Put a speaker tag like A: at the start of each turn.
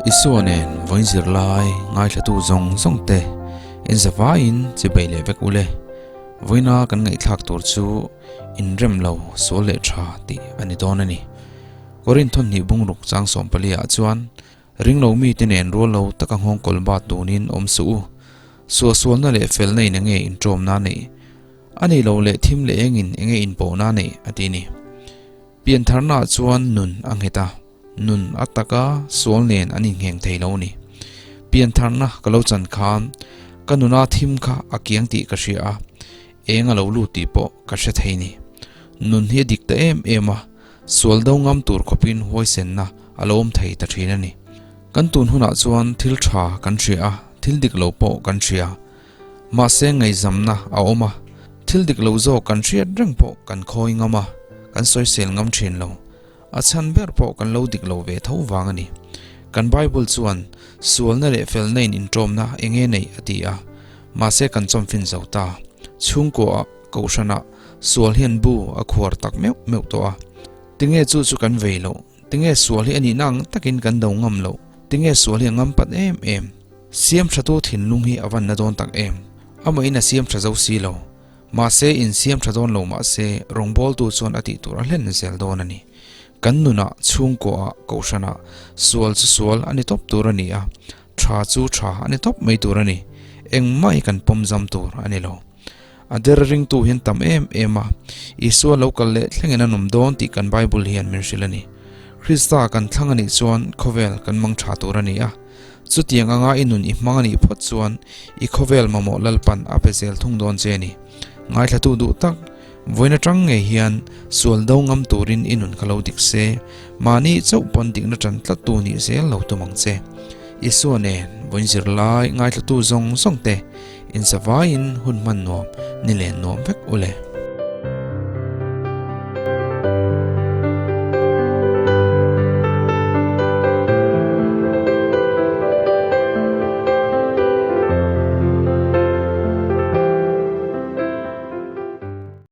A: Isua nen vawiin zirlai ngaithlatu zawng zawng te in zavaiin chibei leh vek ule. Vawiina kan ngaihthlak tur chu inrem lo sual leh tha tih a ni dawn a ni. Korinth thawhnih bungruk chang 14 ah chuan Ringlo mite nen rual lo taka nghawngkawl bat tunin awm suh u. Suahsualna leh felna in enge inṭawmna neih? A nei lo leh thim leh engin enge inpawhna neih? a ti ni. Piantharnaah chuan nun a nghet a, nun a taka sual nen an inngheng thei lo ni. Piantharna ka lo chan khan ka nuna thim kha a kiang tih ka hria a, eng a lo lut tih pawh ka hre thei ni. Nun hi a dik ta em em a, sual do ngam tur khawpin huaisenna a lo awm thei ta thin a ni. Kan tun hunah chuan thil tha kan hria a, thil dik lo pawh kan hria. Mahse ngaihzamna a awm a, thil dik lo zawk kan hriat reng pawh kan khawi ngam a, kan sawisel ngam thin lo. A chhan ber pawh kan lo dik lo ve tho vang a ni. Kan Bible chuan sualna leh felna in inṭawmna eng nge neih a ti a, mahse kan chawmfin zo ta. Chhungkuaah, kohhranah sual hian bu a khuar tak meuh meuh tawh a. Tinge chu chu kan vei loh? Tinge sual hi a nihna ang takin kan do ngam loh? Tinge sual hi a ngam pat em em? Siam thatu thinlung hi a van na dawn tak em? Amahin a siam tha zo si lo. Mahse, in siam tha dawn lo mahse, rawngbawltu chuan a tih tur a hlen zel dawn a ni. Kan nunah, chhungkuaah, kohhranah, sual chu sual a ni tawp tur a ni a, tha chu tha a ni tawp mai tur a ni. Engmah hi kan pawm zam tur a ni lo. A der ringtu hian tam em em a, Isua lo kal leh thlengin an awm dawn tih kan Bible hian min hrilh a ni. Krista kan thlang a nih chuan khawvel kan mang tha tur a ni a. Chutiang anga i nun i hmang a nih phawt chuan i khawvel mamawh Lalpan a pe zel thung dawn che a ni. Ngaithlatu duh tak, vawiin atang ngei hian sual do ngam turin i nun kha lo dik se, mahni chauh pawn dikna tan tlattu nih zel lo tum ang che. Isua nen vawiin zirlai ngaithlatu zawng zawng te, Insavaiin hun hman nuam ni len nuam vek u le.